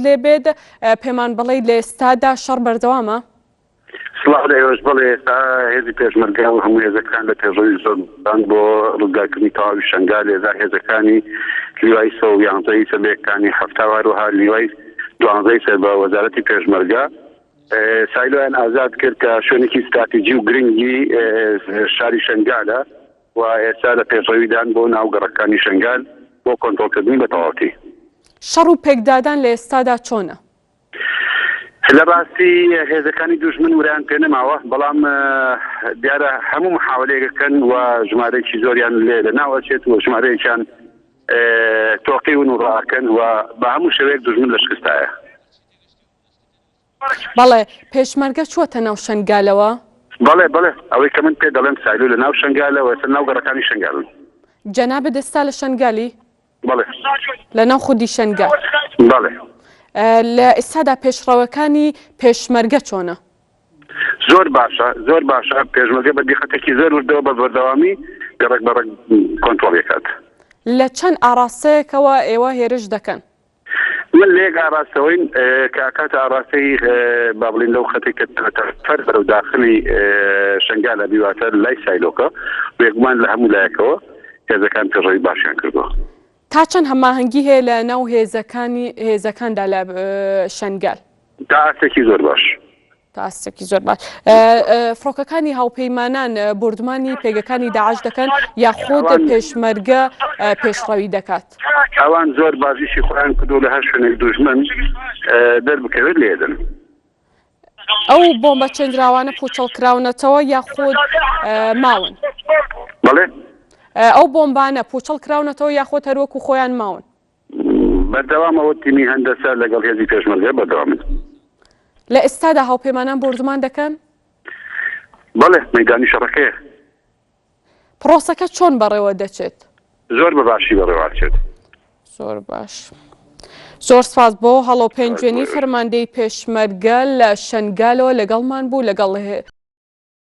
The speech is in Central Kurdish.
لێ بێت، پێمان بڵێی لە ئێستادا شەڕ بەردەوامە؟ سڵاو لە ئێوەش، بەڵێ ئێستا هێزی پێشمەرگە و هەموو هێزەکان لە پێشڕەوی زۆردان بۆ ڕزگارکردنی تەواوی شەنگال، ئێستا هێزەکانی لیوای 111 سەر بە یەکانی 70 و هەروەها لیوای دوانزەی سەر بە وەزارەتی پێشمەرگە سایلۆیان ئازاد کرد کە شوێنێکی ستراتیجی و گرنگی شاری شەنگالە و ئێستا لە پێشڕەویدان بۆ ناو گەڕەکانی شەنگال بۆ کۆنترۆڵکردنی بە تەواوەتی. شەڕ و پێکدادان لە ئێستادا چۆنە؟ لە ڕاستی هێزەکانی دوژمن ورەیان پێ نەماوە، بەڵام دیارە هەموو محاولەیەک ئەکەن و ژمارەیەکی زۆریان لێ لە ناو ئەچێت و ژمارەیەکیان تۆقیون و ڕائەکەن و بە هەموو شێوەیەک دوژمن لە شکستایە. بەڵێ، پێشمەرگە چووەتە ناو شەنگالەوە؟ بەڵێ، بەڵێ، ئەوەی کە من پێت دەڵێم سایلۆ لە ناو شەنگالە و ئێستا ناو گەڕەکانی شەنگالن. جەنابت ئێستا لە شەنگالی؟ بەڵێ. لە ناو خودی شەنگال؟ بەڵێ. لە ئێستادا پێشڕەوەکانی پێشمەرگە چۆنە؟ زۆر باشە، زۆر باشە، پێشمەرگە بە دیقەتێکی زۆر وردەوە بە بەردەوامی گەڕەک بە ڕەک کۆنترۆڵی ئەکات. لە چەند ئاڕاستەیەکەوە ئێوە هێرش دەکەن؟ من لە یەک ئاراستەوەین کە ئەکاتە ئاراستەی با بڵین لەو خەتێک کە فەر بەرەو داخلی شنگال ئەبی واتە لای سایلۆکە بێگومان لە هەموو لایەکەوە هێزەکان پێشڕەوی باشیان کردووە. تا چەند هەماهەنگی هەیە لە ناو هێزەکانی هێزەکاندا لە شنگال؟ تا ئاستێکی زۆر باش. تا ئاستێکی زۆر باش. فڕۆکەکانی هاوپەیمانان بۆردومانی پێگەکانی داعش دەکەن یاخود پێشمەرگە پێشڕەوی دەکات؟ ئەوان زۆر باش ئیشی خۆیان کردووە لە هەر شوێنێک دوژمن دەربکەوێت لێدەن. ئەو بۆمبە چێندراوانە پوچەڵ کراونەتەوە یاخود ماون؟ بەڵێ. ئەو بۆمبانە پوچەڵ کراونەتەوە یاخود هەروەکو خۆیان ماون؟ بەردەوام ئەوە تیمی هەندەسە لەگەڵ هێزی پێشمەرگە بەردەوامن. لە ئێستادا هاوپەیمانان بۆردومان دەکەن؟ بەڵێ، مەیدانی شەڕەکەیە. پڕۆسەکە چۆن بەڕێوە دەچێت؟ زۆر بە باشی بەڕێوە ئەچێت. زۆر باش. زۆر سپاس بۆ هەڵۆ پێنجوێنی فەرماندەی پێشمەرگە لە شەنگالەوە لەگەڵمان بوو لەگەڵ.